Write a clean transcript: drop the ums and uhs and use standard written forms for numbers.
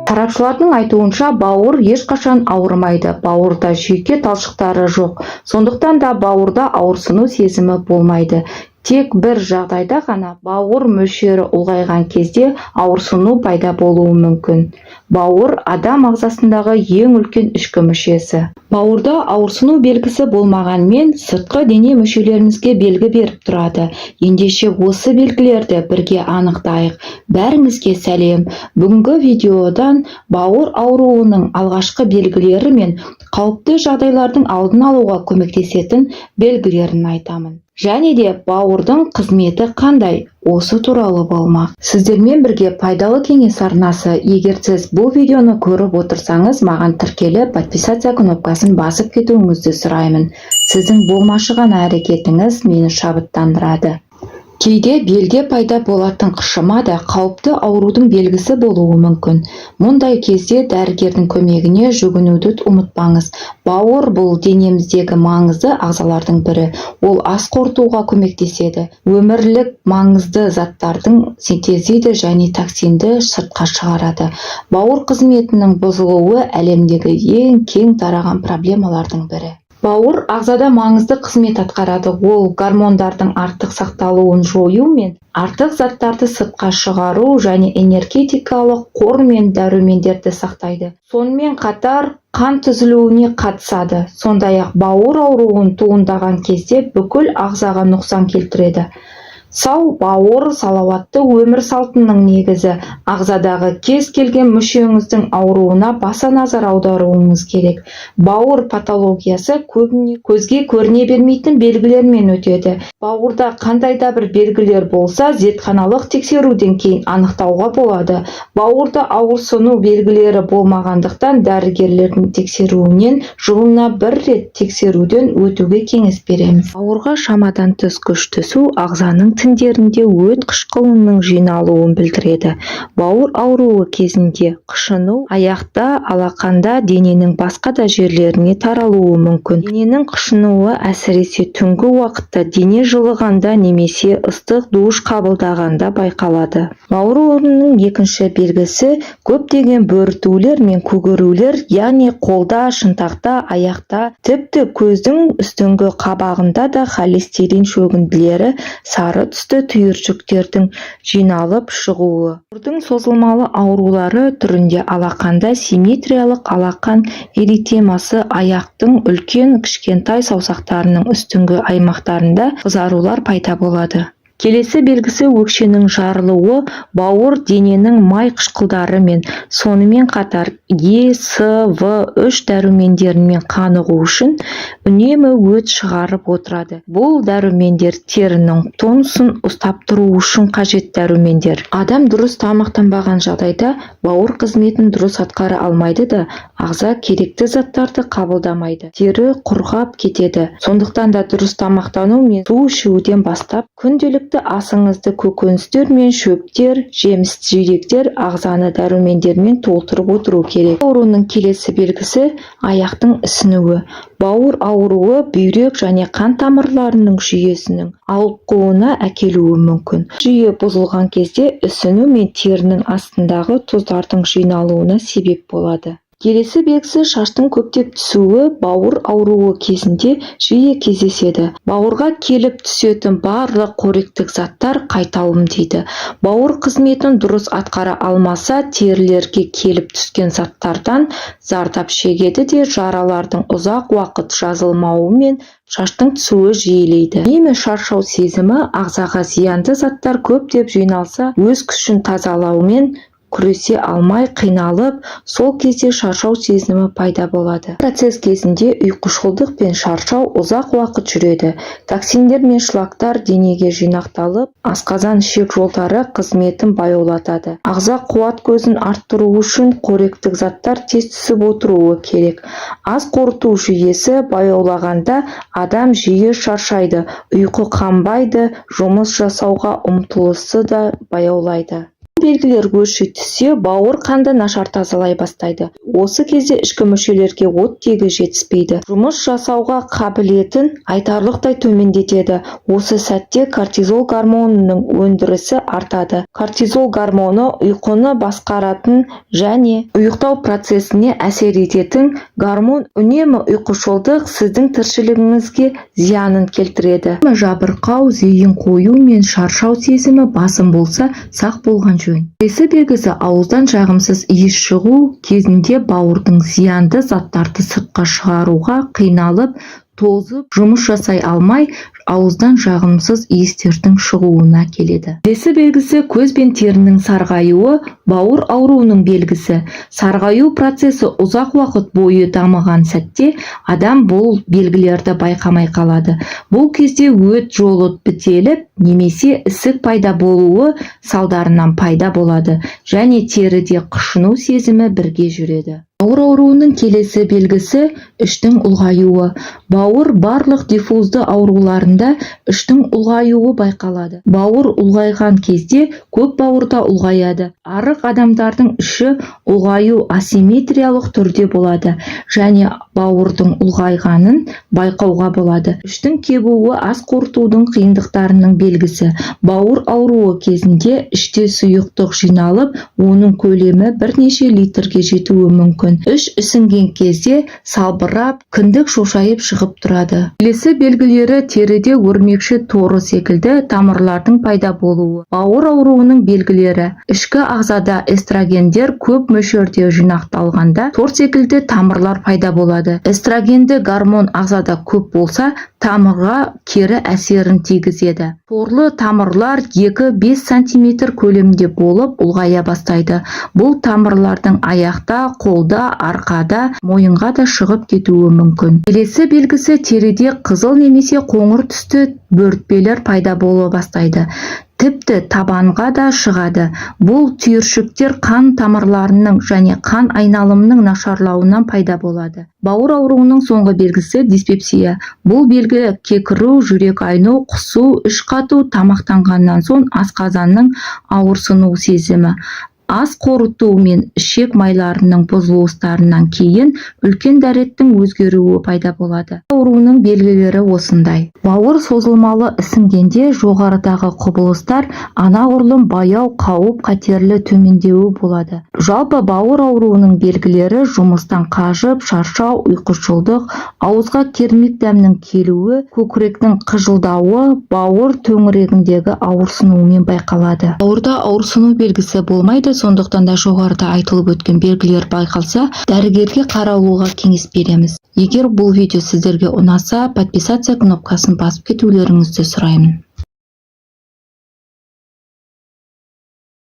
Сарапшылардың айтуынша, бауыр ешқашан ауырмайды. Бауырда жүйке талшықтары жоқ, сондықтан да бауырда ауырсыну сезімі болмайды. Тек бір жағдайда ғана, бауыр мөлшері ұлғайған кезде ауырсыну пайда болуы мүмкін. Бауыр – адам ағзасындағы ең үлкен ішкі мүшесі. Бауырда ауырсыну белгісі болмағанмен, сыртқы дене мүшелерімізге белгі беріп тұрады. Ендеше, осы белгілерді бірге анықтайық. Бәріңізге сәлем! Бүгінгі видеодан бауыр ауруының алғашқы белгілері мен қауіпті жағдайлардың алдын алуға көмектесетін белгілерін айтамын және де бауырдың қызметі қандай, осы туралы болмақ. Сіздермен бірге «Пайдалы кеңес» арнасы. Егер сіз бұл видеоны көріп отырсаңыз, маған тіркеліп, подписаться кнопкасын басып кетуіңізді сұраймын. Сіздің болмашы ғана әрекетіңіз мені шабыттандырады. Кейде белде пайда болатын қышыма да қауіпті аурудың белгісі болуы мүмкін. Мұндай кезде дәрігердің көмегіне жүгінуді ұмытпаңыз. Бауыр – бұл денеміздегі маңызды ағзалардың бірі. Ол ас қорытуға көмектеседі, өмірлік маңызды заттардың синтездейді және токсинді сыртқа шығарады. Бауыр қызметінің бұзылуы – әлемдегі ең кең тараған проблемалардың бірі. Бауыр ағзада маңызды қызмет атқарады. Ол гормондардың артық сақталуын жою мен артық заттарды сыртқа шығару және энергетикалық қор мен дәрумендерді сақтайды. Сонымен қатар қан түзілуіне қатысады. Сондай-ақ бауыр ауруын туындаған кезде бүкіл ағзаға нұқсан келтіреді. Сау бауыр – салауатты өмір салтының негізі. Ағзадағы кез келген мүшеңіздің ауруына баса назар аударуыңыз керек. Бауыр патологиясы көбіне көзге көріне бермейтін белгілермен өтеді. Бауырда қандай да бір белгілер болса, зертханалық тексеруден кейін анықтауға болады. Бауырда ауырсыну белгілері болмағандықтан, дәрігерлердің тексеруінен жылына бір рет тексеруден өтуге кеңес береміз. Бауырға шамадан тыс күш түсу ағзаның тіндерінде өт қышқылының жиналуын білдіреді. Бауыр ауруы кезінде қышыну аяқта, алақанда, дененің басқа да жерлеріне таралуы мүмкін. Дененің қышынуы әсіресе түнгі уақытта, дене жылығанда немесе ыстық душ қабылдағанда байқалады. Бауыр ауруының екінші белгісі – көптеген бөртулер мен көгерулер, яғни қолда, шынтақта, аяқта, тіпті көздің үстіңгі қабағында да холестерин шөгінділері, сары түсті түйіршіктердің жиналып шығуы. Бауырдың созылмалы аурулары түрінде алақанда симметриялық алақан эритемасы, аяқтың үлкен, кішкентай саусақтарының үстіңгі аймақтарында қызарулар пайда болады. Келесі белгісі – өкшенің жарылуы. Бауыр дененің май қышқылдарымен, сонымен қатар Е, С, В үш дәрумендерімен қанығу үшін үнемі өт шығарып отырады. Бұл дәрумендер терінің тонусын ұстап тұру үшін қажет дәрумендер. Адам дұрыс тамақтанбаған жағдайда бауыр қызметін дұрыс атқара алмайды да, ағза керекті заттарды қабылдамайды, тері құрғап кетеді. Сондықтан да дұрыс тамақтану мен су ішуден бастап, күнделікті асыңызды көкөністер мен шөптер, жеміс жидектер, ағзаны дәрумендермен толтырып отыру керек. Ауруының келесі белгісі – аяқтың ісінуі. Бауыр ауруы бүйрек және қан тамырларының жүйесінің ауытқуына әкелуі мүмкін. Жүйе бұзылған кезде ісіну мен терінің астындағы тұздардың жиналуына себеп болады. Келесі белгісі – шаштың көптеп түсуі. Бауыр ауруы кезінде жиі кездеседі. Бауырға келіп түсетін барлық қоректік заттар қайталым дейді. Бауыр қызметін дұрыс атқара алмаса, терілерге келіп түскен заттардан зардап шегеді де, жаралардың ұзақ уақыт жазылмауы мен шаштың түсуі жиілейді. Үнемі шаршау сезімі. Ағзаға зиянды заттар көптеп жиналса, өз күшін тазалаумен күресе алмай қиналып, сол кезде шаршау сезімі пайда болады. Процесс кезінде ұйқышылдық пен шаршау ұзақ уақыт жүреді. Токсиндер мен шлактар денеге жинақталып, асқазан-ішек жолдары қызметін баяулатады. Ағза қуат көзін арттыру үшін қоректік заттар тез түсіп отыруы керек. Ас қорыту жүйесі баяулағанда адам жиі шаршайды, ұйқы қанбайды, жұмыс жасауға ұмтылысы да баяулайды. белгілер өрши түссе, бауыр қанды нашар тазалай бастайды. Осы кезде ішкі мүшелерге оттегі жетіспейді, жұмыс жасауға қабілетін айтарлықтай төмендетеді. Осы сәтте кортизол гормонының өндірісі артады. Кортизол гормоны ұйқыны басқаратын және ұйықтау процесіне әсер ететін гормон. Үнемі ұйқышылдық сіздің тіршілігіңізге зиянын келтіреді. Жабырқау, зейін қою мен шаршау сезімі басым болса, сақ болған жөн. Келесі белгісі – ауыздан жағымсыз иіс шығу кезінде бауырдың зиянды заттарды сыртқа шығаруға қиналып, тозып, жұмыс жасай алмай, ауыздан жағымсыз иістердің шығуына келеді. Келесі белгісі – көз бен терінің сарғаюы. Бауыр ауруының белгісі. Сарғаю процесі ұзақ уақыт бойы дамыған сәтте адам бұл белгілерді байқамай қалады. Бұл кезде өт жолы бітеліп немесе ісік пайда болуы салдарынан пайда болады және теріде қышыну сезімі бірге жүреді. Бауыр ауруының келесі белгісі – іштің ұлғаюы. Бауыр барлық диффузды ауруларында іштің ұлғаюы байқалады. Бауыр ұлғайған кезде көк бауырда ұлғаяды. Арық адамдардың іші ұлғаю асимметриялық түрде болады және бауырдың ұлғайғанын байқауға болады. Іштің кебуі – ас қорытудың қиындықтарының белгісі. Бауыр ауруы кезінде іште сұйықтық жиналып, оның көлемі бірнеше литрге жетуі мүмкін. Іш ісінген кезде салбырап, кіндік шошайып шығып тұрады. Келесі белгілері – теріде өрмекші торы секілді тамырлардың пайда болуы. Бауыр ауруының белгілері: ішкі ағзада эстрогендер көп мөлшерде жинақталғанда, тор секілді тамырлар пайда болады. Эстрогенді гормон ағзада көп болса, тамырға кері әсерін тигізеді. Торлы тамырлар 2-5 сантиметр көлемінде болып, ұлғая бастайды. Бұл тамырлардың аяқта, қолда, арқада, мойынға да шығып кетуі мүмкін. Келесі белгісі – теріде қызыл немесе қоңыр түсті бөртпелер пайда бола бастайды, тіпті табанға да шығады. Бұл түйіршіктер қан тамырларының және қан айналымының нашарлауынан пайда болады. Бауыр ауруының соңғы белгісі – диспепсия. Бұл белгі кекіру, жүрек айну, құсу, іш қату, тамақтанғаннан соң асқазанның ауырсыну сезімі, ас қорыту мен ішек майларының бұзылыстарынан кейін үлкен дәреттің өзгеруі пайда болады. Ауруының белгілері осындай. Бауыр созылмалы ісінгенде жоғарыдағы құбылыстар анағұрлым баяу, қауіп қатерлі төмендеуі болады. Жалпы, бауыр ауруының белгілері: жұмыстан қажып, шаршау, ұйқышылдық, ауызға кермек дәмнің келуі, көкіректің қыжылдауы, бауыр төңірегіндегі ауырсынумен байқалады. Бауырда ауырсыну белгісі болмайды. Сондықтан да жоғарыда айтылып өткен белгілер байқалса, дәрігерге қаралуға кеңес береміз. Егер бұл видео сіздерге ұнаса, подписаться кнопкасын басып кетулеріңізді сұраймын.